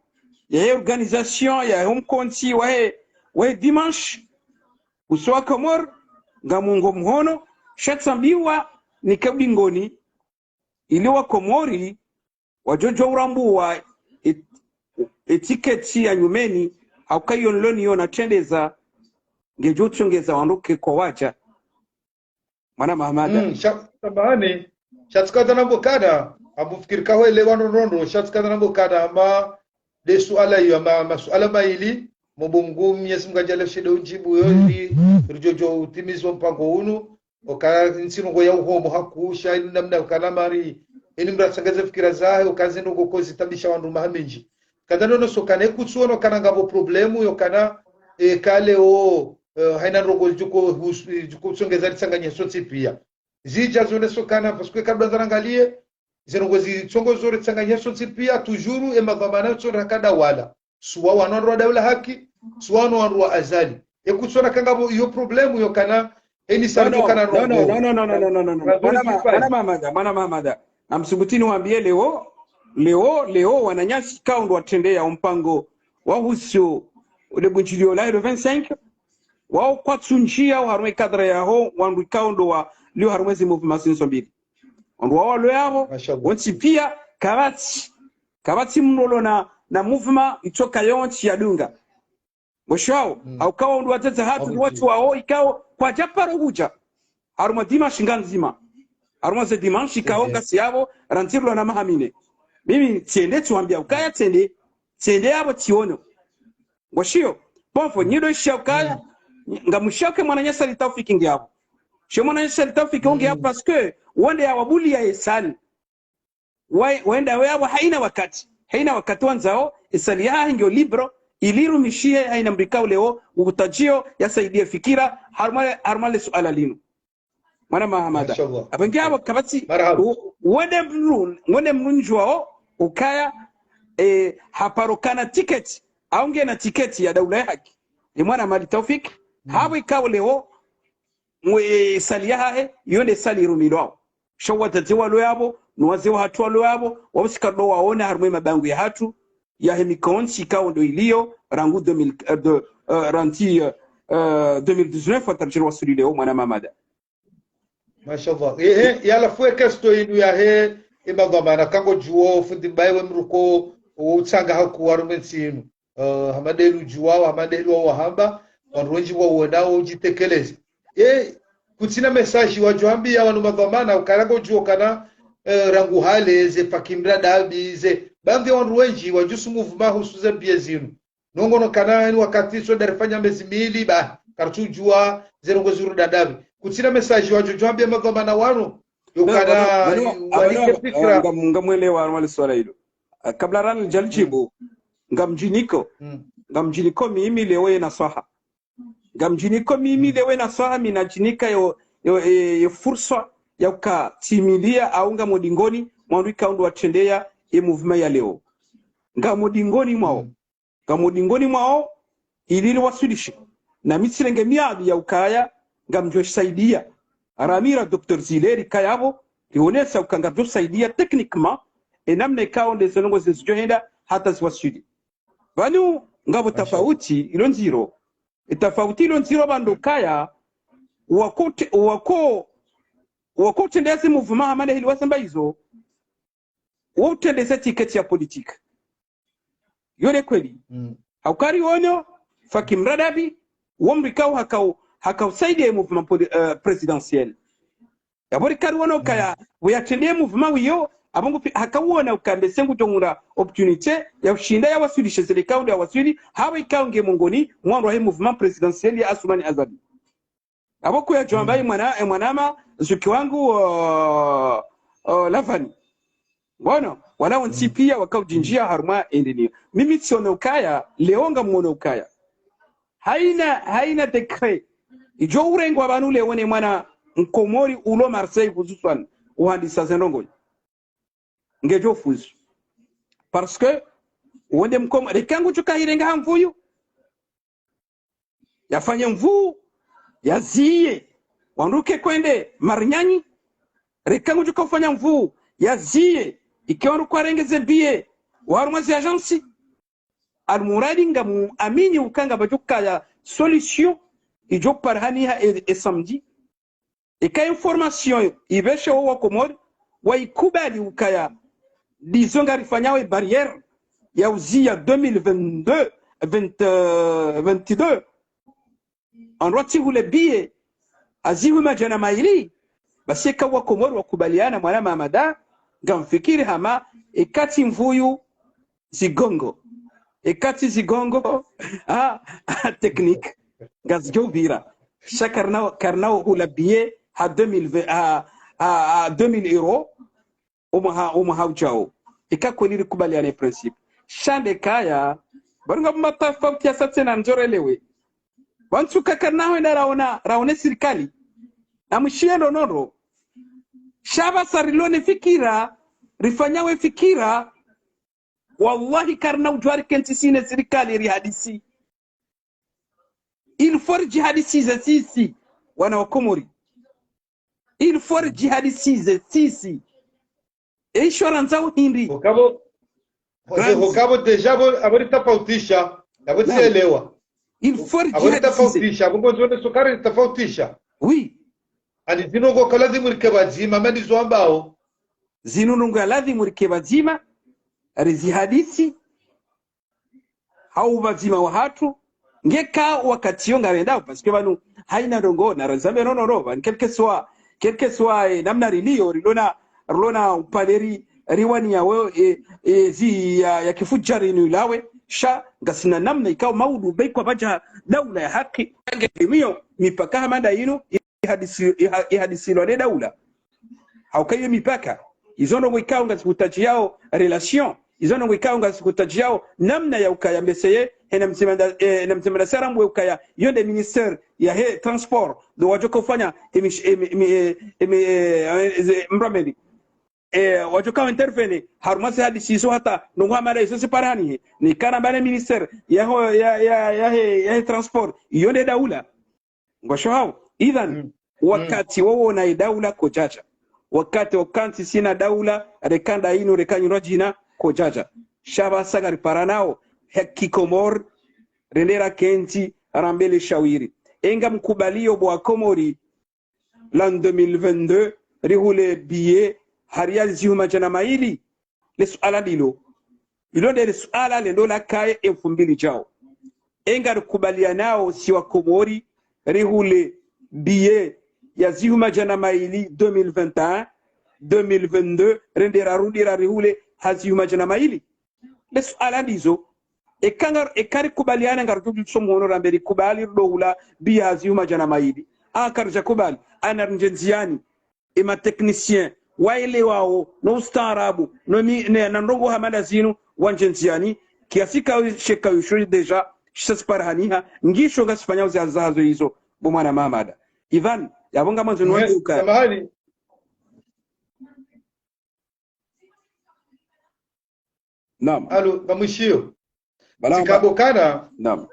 yahe organisation, yahe omkontsi, wahe, wahe dimanche, uso wa Komori, ngamungo mhono, sha tsambiwa nike udingoni, ili wakomori, wadjo djuwa urambuwa e, e tiketi ya nyumeni, hauka iyo nilo niyo natrendeza, ngedjo utsongeza wandru ke kwawadja. Mwana Mahamada. Mm, sha, samahani, sha tsikandza nambe ukaya, abufikiri kahwelewa ndrondrondro, sha tsikandza nambe ukaya, ama nde suala iyo, ama, ama suala mayili, mumbe Mngu Mwenyezi Mungu adjaanlie shinde undjibu yo, ili ridjo djo utimiza o mpango unu, oka ntsi ndrongoo ya uhomo hakuu, sha inu namna ukana mari, inu mndru atsangeze fikira zahe, oka zindrongoo ko zitabisha wandru maha mendji. Kandza nono so kana ikutsuono kana ngapvo problème, yo kana, e, kale o, e, haina ndrongoo djuko husu, djuko tsongeza ritsanganye sontsi pia. Zidja zoneswa ukana, parce que kabla zarangalie, zeno ngozi tsongo zore tsanganya sontsi pia, toujours, e madhwamana yontsi rakada wala. Suwa wanu wandru wa Daula Haki, suwa wanu wandru wa Azali. E kutsona kangapvo iyo problème yo kana, eni No, sarjo no, kana no, no, no, rongo. no, no, no, no, no, no, no. Mwana Ngazonzi ma-, pia. mwana Mahamada, mwana Mahamada. Namsubutini wambiye leo, leo, leo, wananyasi ikao ndo watrendeya ompango wa husio le bundjilio la le vingt-cinq, wao kwatsu ndjia oharumwa e cadre yaho, wandru ikao ndo walio harumwa ezi mouvement zinu zo mbili. Wandru wao walo yapvo, Mashallah. wontsi pia, kapvatsi, kapvatsi mndru ulo na, na mouvement itsoka yontsi yadunga. Ngoshao, Mm. hauka wandru watsatsa hatru, Wabudji. watru wao ikao, kwadjaparo hudja. Harumwa dimanche ngandzima. Harumwa ze dimanche ikao, Ehe. ngasi yapvo, randziro lwa na maha mine. Mimi, tsende tsiwambiya ukaya tsende, tsende yapvo tsiono. Ngoshio, pomfo, nyi ndo ishia ukaya, ngamshia uka mwananyasi Ali Taufiki nge yapvo. She mwananyasi Ali Taufiki unge yapvo, Mm. parce que, wonde yawabuliya e salle. Wa-, wenda we yapvo haina wakati. Haina wakati wandzao, e salle yahahe ngiyo libre, ili irumishihe haina mndru ikao leo, ukutadjio, yasaidiye fikira, harumwa, harumwa le suala linu. Mwana Mahamada. Mashallah. Apvo nge yapvo kapvatsi, Marahaba. u-, wende mndru, wende mndru ndjuwao, ukaya, e, haparo kana tiketi, au nge na tiketi ya Daula ya Haki. E mwana Ali Taufiki, hapvo ikao leo, mwe, e, salle yahahe, iyo nde salle irumilwao. Sha wadzadze walo yapvo, no wazee wahatru walo yapvo, wapvo si kardo waona harumwa e mabangu yahatru, yahe mikontsi ikao ndo iliyo, rangu deux mille, euh, de, euh, ranti, euh, euh, deux mille dix-neuf, watarjiri wasuli leo, mwana Mahamada. Mashallah. Ehe, yalafu e question inu yahe, e madhwamana, kangodjuo, fundi mbaye we mruko, utsanga haku harumwa entsi inu. Eh, hama ndeli udjuwao, hama ndeli wao wahamba, wandru wendji wawonao udjitekeleza. E, kutsina message wadjo hambiya wanu madhwamana, ukana ngodjuo kana, eh, rangu hale, ze paki mradabi, ze, bambi wandru wendji, wadjusu mouvement husu ze biye zinu. Nongono kana eni wakati so ndarifanya mezi mili, ba, kartsudjuwa, ze rongo zirudi ndapvi. Kutsina message wadjo djo hambiya madhwamana wanu, yo kana, Wanu, wanu, walike wanu, fikira. Ngam-, ngamwelewa harumwa le suala ilo. Ah, kabla rani djalidjibu, ngamdjiniko. Ngamdjiniko mimi leo ye nasaha. Ngamdjiniko mimi leo ye nasaha, mi nadjinika yo, yo, e, yo fursa ya uka tsimiliya au ngam udingoni, mwa wandru ikao ndo watrendeya ye mouvement ya leo. Ngam udingoni mwao. Ngam udingoni mwao, ili riwaswilishe. Na mi tsirenge miadi ya ukaya, ngamdjo saidiya. Ramira Docteur Zileri kayapvo, rionesa uka ngamdjo saidiya techniquement, e namna ikao nde ze ndrongoo zinu zidjo henda, hata ziwaswili. Pvanu, ngapvo tafauti ilo ndziro. E tafauti ilo ndziro pvanu ndo ukaya, wako te-, wako, wako utrendeza mouvement hama nde hili wasamba izo, wo utrendeza tiketi ya politique. Yo nde kweli. Hauka ri wono, Fakim Radabi, wo mndru ikao hakao, hakao usaidiya ye mouvement poli-, eh, présidentiel. Yapvo rika ri wono ukaya, pvo yatrende ye mouvement wiyo, apvo ngu pi-, hakao wona uka nde se ngudjo hundra opportunité ya ushinda yawaswilishe zile ikao ndo yawaswili, hapvo ikao nge mongoni mwa wandru wahe mouvement présidentiel ya Assoumani Azali. Apvo kuyadjo hamba ye mwana, ye mwanama, zuki wangu, o, o, Lavani. Ngono, wala wontsi piya wakao udjindjiya harumwa e ndrongoo iyo. Mimi tsiono ukaya, leo ngamwono ukaya. Haina, haina décret idjo urengwa pvanu leo ne mwana Mkomori ulo Marseille hususwan uhandisa ze ndrongoo. Ngedjo fuzu. Parce que, wo nde Mkomori, reka ngudjo uka hirenga ha nvuu, yafanye nvuu, yaziye wandru uka kwende Marignane, reka ngudjo uka ufanya nvuu, yaziye ike wandru kwarenge ze biye oharumwa ze agence. Almuradi ngamuamini uka ngapvadjo ukaya solution idjo parihaniha e, e samedi. Eka information ipveshe wo Wakomori, waikubali ukaya, disons ngarifanyao e barrière ya uziya deux mille vingt-deux, vingt, euh, vingt-deux. Wandru watsihule biye, azihwe madjana mayili, basi eka Wakomori wakubaliana mwana Mahamada, ngamfikiri hama, eka tsi nvuu, zigongo. Eka tsi zigongo, ah, ah, technique. Ngazidjo upvira. Sha karina, karina hula biye ha deux mille vingt, ha, ha, ha deux mille euros. Omwaha, omwaha udjao. Eka kweli rikubaliane principe. Sha nde kaya, pvanu ngapvo matafauti yasa tsena ndjorelewe. Pvanu tsi uka karina hwenda raona, raone sirikali. Na mwishiye ndo nondro. Sha pvasa rilo ne fikira, rifanyao e fikira, wallahi karina udjuwa rikentsi sisi ne sirikali rihadisi. Il faut ridjihadisize sisi, wana wa Komori. Il faut ridjihadisize sisi. E isho randzao hindri. Hukaya pvo, Randzi. Hukaya pvo déjà pvo, apvo ritafautisha, apvo tsielewa. Il faut ridjihadisize. Apvo ritafautisha, apvo ngondzo ne sukari ritafautisha. Oui. Ani zinu ngo ka ladhimu rike pvadzima, mana ndizo ambao. Zinu ndrongoo ya ladhimu rike pvadzima, rizihadisi, ha upvadzima wahatru, ngeka wakati yo ngapvendao, parce que pvanu, haina ndrongoo, na razambe no, no, no, pvanu, quel que soit, quel que soit, eh, namna rilio, rilona, rilona upvaleri, riwaniyawo, eh, eh, zi ya, ya kifudjari inu ilawe, sha, ngasina namna ikao maudu, be ikao pvadja daula ya haki, nge miyo, mipaka hama nda inu, ihadisi-, iha-, ihadisilwa ne daula. Hauka iyo mipaka. Izo ndrongoo ikao ngazihutadjiyao relation. Izo ndrongoo ikao ngazihutadjiyao namna ya ukaya mbeseye, hena mdzima nda, eh, hena mdzima nda sara mbwe ukaya, yo nde ministère yahe transport, ndo wadjoka ufanya, emi, emi, emi, eh, emi, eh, eh, ze-, mramendi. Eh, wadjoka intervenir, harumwa ze hadisi izo hata, ndrongoo hama nda izo ziparihanihe. Ni kana mbane ministère, yaho, ya, ya, yahe, yahe transport, iyo nde daula. Ngosho hao. Idhan, wakati wowo na idaula kodjadja. Wakati wakantsi sisi na daula, reka nda inu, reka nyirwa djina, kodjadja. Sha pvasa ngariparanao, haki Komori, rende rakentsi, rambe le shawiri. Enga mkubaliyo bo wa Komori, l'an deux mille vingt-deux, rihule billet, ha riali zihwi madjana mayili. Le suala ndilo. Ilo nde le suala lendo lakaye e mfumbili djao. Enga rikubaliyanao si wa Komori, rihule billet ya zihwi madjana mayili deux mille vingt et un, deux mille vingt-deux, rende rarudi rarihule ha zihwi madjana mayili. Le suala ndizo. Eka nga-, eka rikubaliana ngarudjo djutso mhono rambe rikubali rudo hula billet ha zihwi madjana mayili. Aka karidja kubali, ana rindje ndziani. E ma techniciens waelewao no ustaarabu, no mi-, ne, na ndrongoo hama nda zinu, wandje ndziani, kiasi ka sheka yusho déjà, shisa siparihaniha, ngisho ngasifanyao zi hazi zahazo izo, bo mwana Mahamada. Idhan, yapvo ngamwandzo niwandze ukaya. Samahani. Naam. Alo, ba mwishiyo. Balamba. Tsikabo kana. Naam.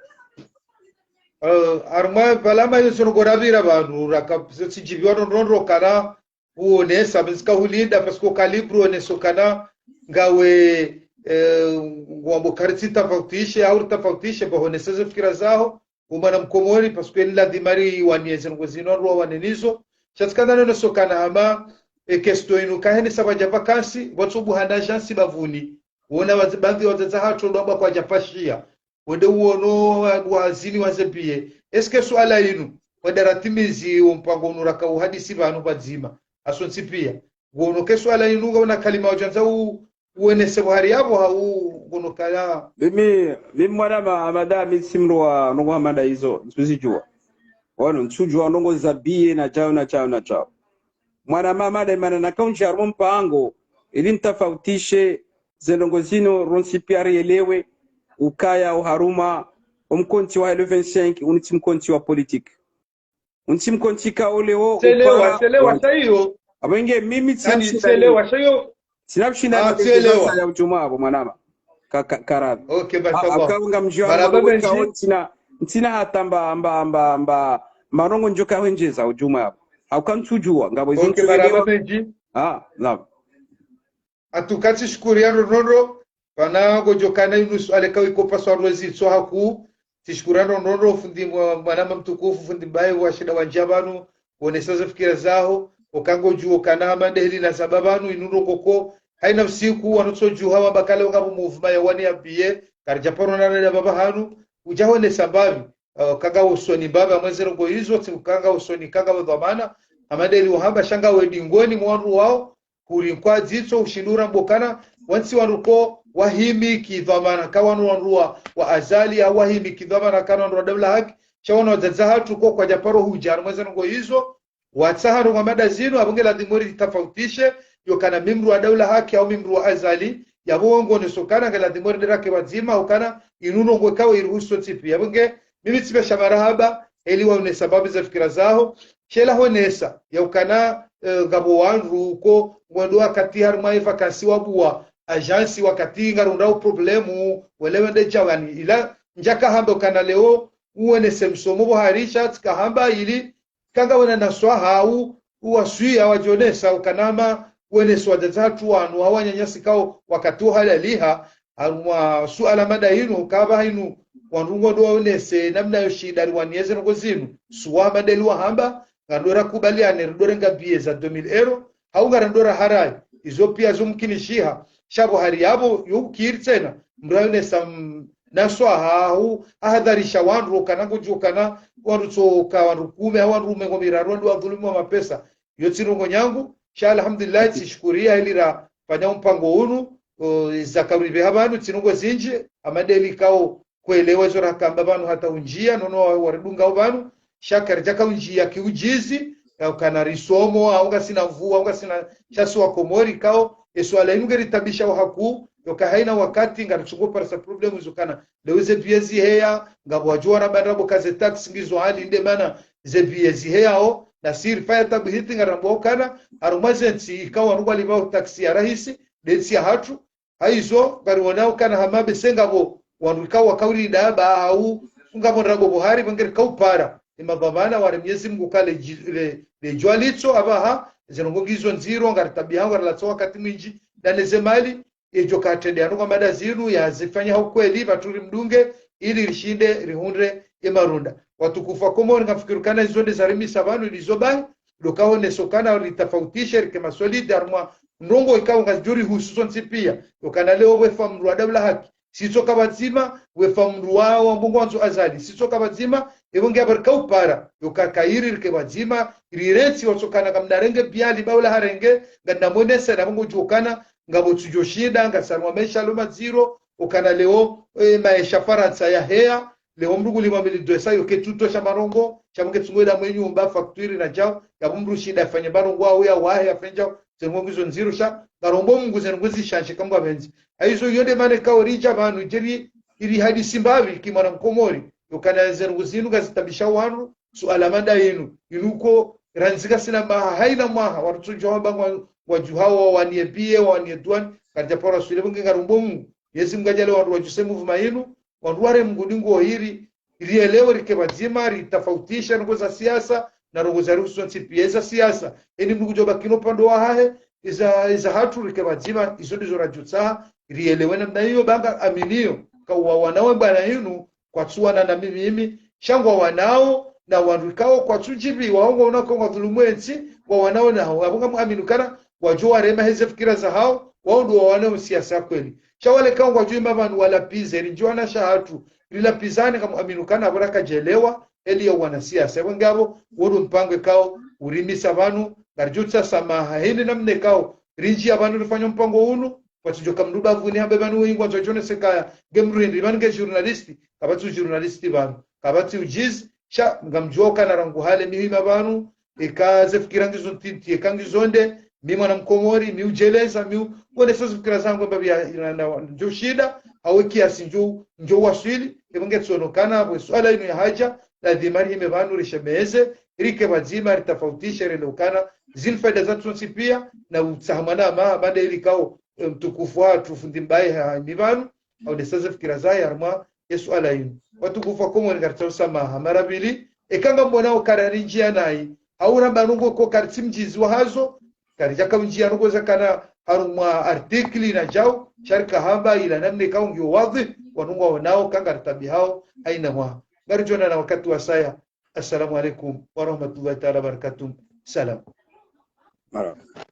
Eh, harumwa balamba yo sono gorabira pvanu, raka, zo tsidjibiwa no ndrongoo kana, uonesa, mzika hulinda, parce que kalibru oneso kana, ngawe, eh, ngwambo karitsi tafautishe, au ritafautishe, ba honesa ze fikira zaho, umwana mkomori, parce que ni ladhima riwaniye ze ndrongoo zinu wandru wawane nizo. Sha tsikandza nioneso kana hama, e question inu kahene sa pvadja pvakantsi, pvatsu buhana agence bapvuni. Wona wazi-, baadhwi wadzadze hatru ndo amba kwadja pvashiya. Wende uono wa-, wazini waze billet. Est-ce que suala inu, wende ratimizi wo mpango unu raka uhadisi pvanu pvadzima, hasontsi piya. Wono ke suala inu ngauna kalima udjandza u-, uonese buhari yapvo ha u-, ngono kaya. Mimi, mimi mwana Mahamada, mi tsi mndru wa ndrongoo hama nda izo, ntsuzidjuwa. Wano, ntsudjuwa ndrongoo za billet na djao, na djao, na djao. Mwana Mahamada, imana nakaundjia harumwa mpango, ili nitafautishe ze ndrongoo zinu, rontsi piya rielewe, ukaya oharumwa, o mkontsi wa le vingt-cinq, unu tsi mkontsi wa politique. Unu tsi mkontsi ka ole wo, tselewa, upara, tselewa, wa-, sha iyo. Apvo nge mimi tsina, tselewa, sha iyo. Tsina ushinda, ah, tselewa. Ya udjuma apvo mwanama. Ka, ka, karabi. Ok, mashallah. Hauka ngamdjuwa, marahaba mendji. Tsina, tsina hata mba, mba, mba, mba, marongo ndjoka hwendjeza udjuma apvo. Hauka ntsudjuwa, ngapvo izo. Ok, marahaba mendji. Ah, naam. Atuka tsishukuriya ndrongoo, pvanu ngodjo kana inu suala kawu iko paswa rwezi tso haku, tsishukuriya ndrongoo, fundi mwa-, mwanama mtukufu, fundi mbaye washinda wandjia pvanu, wonesa ze fikira zaho, oka ngodjuwa kana hama ndeheli na sababu pvanu, inu ndrongoo ko, haina usiku, wanu tsodjuha wamba kale wangapvo mouvement ya wani ya billet, karidja paro na reda pvapva hanu, udja honesa mbapvi, eh, kanga usoni mbapvi, amweze ndrongoo izo, tsi kanga usoni, kanga wa dhwamana, hama ndeheli wahamba, sha ngawe dingoni mwa wandru wawo, huri nkwa dzitso ushindura mbokana, wantsi wandru ko wahimi kidhwamana ka wanu wandru wa, wa Azali, au wahimi kidhwamana ka wandru wa Daula Haki, sha wanu wadzadze hatru ko kwadja paro hudja, harumwa ze ndrongoo izo, watsaha ndrongoo hama nda zinu, apvo nge ladhimu ritafautishe, yo kana mi mndru wa Daula Haki, au mi mndru wa Azali, yapvo wongoneso kana nge ladhimu rende rake pvadzima, ukana inu ndrongoo kawu irihusu sontsi piya. Yapvo nge, mimi tsipvesha marahaba, eli waonesa mbapvi ze fikira zaho, sha ela honesa, ya ukana, eh, ngapvo wandru uko ngwendo wakati harimwa ye vacances wabuwa agence wakati ngarundao problème, welewe nde djawani. Ila ndjaka hamba ukana leo uwenese msomo pvo harisha tsika hamba ili kanga wena naswaha au uwaswiya wadjonesa ukana ma wenese wadzadze hatru wanu, hau wananyasi kao wakati uhalaliha, harumwa suala mada inu, kaba inu, wandru ngondo waonese namna yo shinda riwaniye ze ndrongoo zinu, suwa mada ili wahamba, ngando rakubaliane, rindo renga billet za deux mille euros, hau ngarando raharayi, izo pia zo mkinishiha, sha pvo hari yapvo, yo ukiri tsena, mndru aonesa, mm, naswaha, hau ahadharisha wandru, ukana ngudjo ukana, wandru tsoka, wandru kume, hau wandru mengo miraru, wandru wadhulumiwa mapesa. Yo tsi ndrongoo nyangu, sha alhamdulillah, tsishukuriya ili rafanya mpango unu, o, zaka ripveha pvanu, tsi ndrongoo zindji, hama nde ili kao kwelewa izo rakamba pvanu hata undjia, nono wa-, waridungao pvanu, sha karidjaka undjia kiujizi, ya ukana risomo, au ngasina mvu, au ngasina sha si wa Komori kao, ye suala inu ngeritabisha wahaku, yoka haina wakati, ngaritsungo parisa problème zo ukana, leo ze billet ziheya, ngapvo wadjo wana bandra pvo ka ze taxi ngizo hali nde mana ze billet ziheyao, na si rifanya tabu hiti ngarambwao ukana, harumwa ze ntsi ikao wandru walipvao taxi ya rahisi, nde ntsi ya hatru, haizo, ngariwonao ukana hama bese ngapvo wandru ikao wakaurida ba hau, ngapvo ndrabo pvo hari, pvangeri kaupara, ye mapvamana ware Mwenyezi Mungu kale ji-, le, le djwa litso, apvaha, ze ndrongoo ngizo ndziro, ngaritabihao, ngarilatso wakati mwindji, ndane ze mali, edjo katrende yanu kwa mada zinu, yazifanya ha ukweli, pvatsu rimdunge, ili rishinde, rihundre, ye marunda. Watukufu wa Komori, ngamfikiri ukana izo nde zarimisa pvanu, ili izo bahi, ndo kaoneso ukana ritafautishe, rike masolide, harumwa ndrongoo ikao ngazidjori husu sontsi pia, ukana leo pvwe fa mndru wa daula haki, sitsoka pvadzima, pvwe fa mndru wa, wa mbongo wandzo Azali, sitsoka pvadzima, epvo nge apvo rika upara, yoka kairi rike pvadzima, rirentsi watsokana kamnarenge billet ba ula harenge, nganamwonese na mbongo djokana, ngapvo tsudjoshinda, ngasarumwa maesha lo madziro, ukana leo, eh, maesha Farantsa yaheya, leo mndru kulimwa mille deux cents yoke tuto sha marongo, sha mnge tsungo ila mwenye nyumba, facture na djao, yapvo mndru shinda afanye marongo au yawahe, afanye djao, ze ndrongoo ngizo ndziro sha, ngarombo Mungu ze ndrongoo zishanshe kambwa pvendzi. Haizo yo nde mana ikao ridja pvanu, djeri ili hadisi mbapvi ki mwana Mkomori, yokana ze ndrongoo zinu ngazitabisha wandru, suala mada inu, inu ko randzi ngasina maha, haina mwaha, wandru tsudjo wamba ngwa, ngwadjuhao wawaniye billet, wawaniye douane, karidja paro swile pvo nge ngarombo Mungu. Mwenyezi Mungu adjaaliye wandru wadjuse mouvement inu, wandru ware Mungu dingo hiri, rielewe rike pvadzima, ritafautishe ndrongoo za siasa, na ndrongoo za rihusu sontsi pia za siasa. Eni mndru kudjo baki no upande wahahe, iza, iza hatru rike pvadzima, izo ndizo radjotsaha, rielewe namna iyo, ba ngamwaminiyo, ka uwa wanawe bwana inu, kwatsuwana na mimi imi, sha ngwawanao na wandru ikao kwatsudjibiwa, hau ngwaonao ka ngwadhulumu entsi, ngwawanao nao, apvo ngamwamini ukana, wadjo warema heze fikira zahao, wao ndo wawanao siasa kweli. Sha wale ikao ngwadjo ima pvanu walapvize, rindji wana sha hatru, rilapvizane ngamwamini ukana, apvo rakadjelewa, eli ya wana siasa. Apvo ngapvo, wo ndo mpango ikao, urimisa pvanu, ngaridjotsaha samaha, heni namna ikao, rindji ya pvanu rifanya mpango unu, kwatsudjoka mndru bapvuni hambe pvanu wengi wandzo wadjonese kaya, nge mndru hindri pvanu nge journaliste, kapvatsi journaliste pvanu, kapvatsi ujizi, sha ngamdjuwa ukana rangu hale mi hwima pvanu, eka ze fikira ngizo ntiti, eka ngizo nde, mi mwana Mkomori, mi udjeleza, mi u-, uonesa ze fikira zangu mbapvi ya, na, na, ndjo shinda, hau kiasi ndjo, ndjo waswili, epvo nge tsono ukana, pvwe suala inu yahadja, lazima rihime pvanu, rishemeze, rike pvadzima, ritafautishe, relewe ukana, zinu faida zatru sontsi pia, na utsaha mwana ma, mada ili ikao, eh, mtukufu watru fundi mbaye ha, mi pvanu, aonesa ze fikira zahe harumwa ye suala inu. Watukufu wa Komori ngaritsaho samaha mara mbili, eka ngamwonao ukana rindjia nayi, hau ramba ndrongoo ko karitsi mdjizi wahazo, karidjaka undjia ndrongoo zakana harumwa article na djao, sha rika hamba ila namna ikao ngiyo wadhwihi, wanu ngwaonao ka ngaritabihao, haina mwaha. Ngaridjonana wakati wasaya. Assalamu alaikum warahmatullahi taala wabarakatuh. Salam. Marahaba.